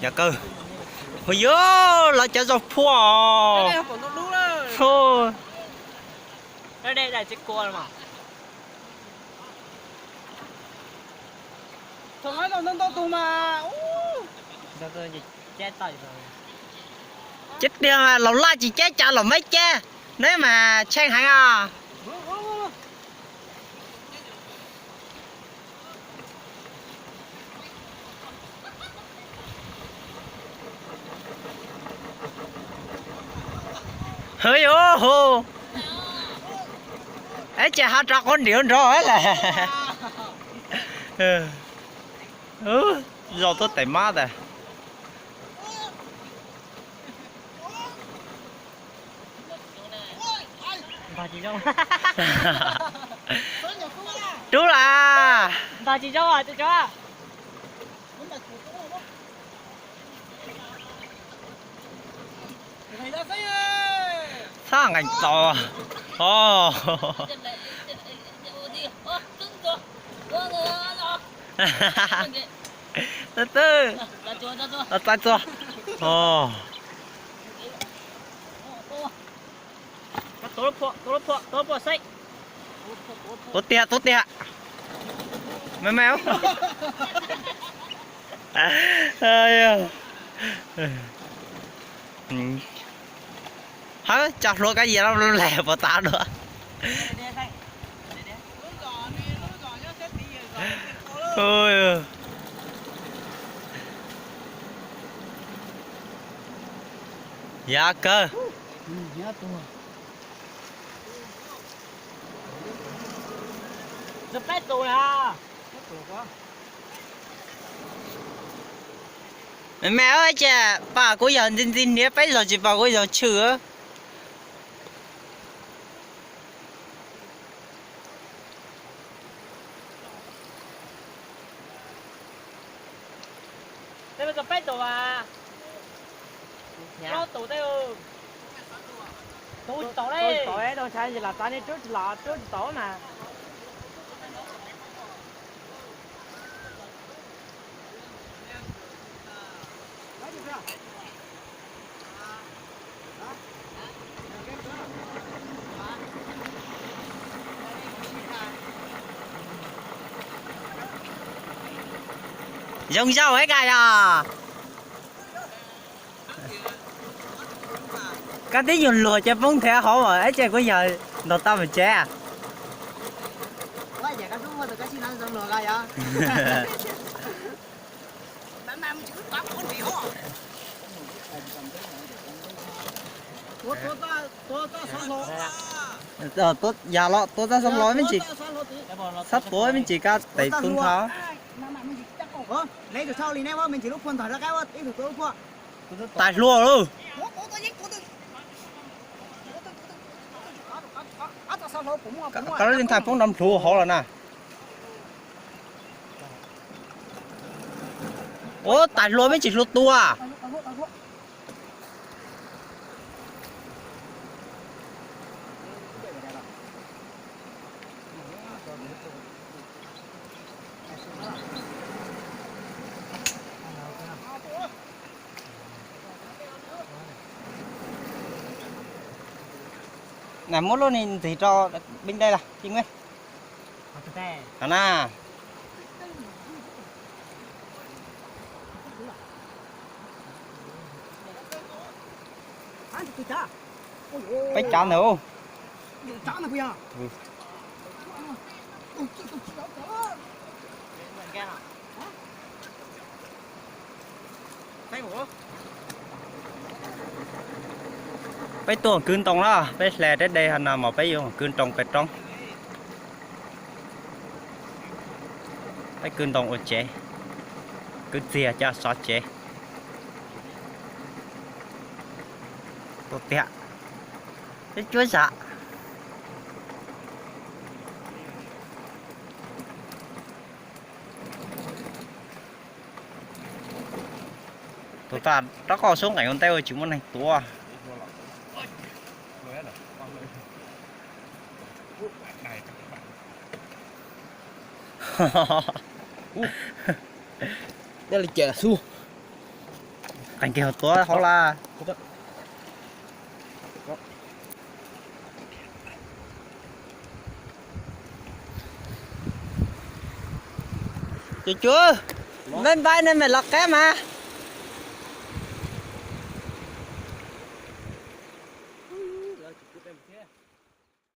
Yog kawg. Hu yog lawv cov zog phua os. Ceb tiag mas laus laj tsis ceb cas los meb ceb, neb mas tsheej heev os. Hwv yus hu, es ces ho rov qab nrim nrov lawm. Zaum tuaj tes mab tas. Rub las. Txhob nqees tau os. Twb twb txav txua. Tuav tiag, tuav tiag. Me me. Hawb, cov hluav kab yias loj loj puas tas dua. Yav kawg. Me me, ces pom kuv yog ntxi ntxi hniav, peb zaug tsis pom kuv yog tshwm. Peb tus, plaub tus, tus tsis tau li. Lam txav nej rub tsis los, rub tsis tau mas. Zoo zaum ib kas yog. Koj twb yog luag cov poob thiab hauv, ib ce kuv yog ntaus tau mus tsev. Yog los tuav txoj xov hlau me ntsis, txhob tuav me ntsis koj tes tu nthov. Tais hlua lauj. Koj lub li nthaij poob nrov nplhuv hauv los na. Ua tais hlua me ntsis hlua tua. Na muab lub ni ntxiv rau Bing Dej las, Bing Dej. Qhov na. Peb tsav ntawd. Peb tuaj kwv ntoo na, peb hle deb dej no mas peb yuav kwv ntoo pem roob. Peb kwv ntoo ua tsev, kwv txiag coj xov tsev. Tus tiag, peb cuab zam. Tus tag rov qab sub nqes ua ntej ua tsis muaj neeg tuav. Dej li ces xub. Qee kiag hauv tuav hauv lawm. Cuab cuab, npab npab nej mam los qab mas.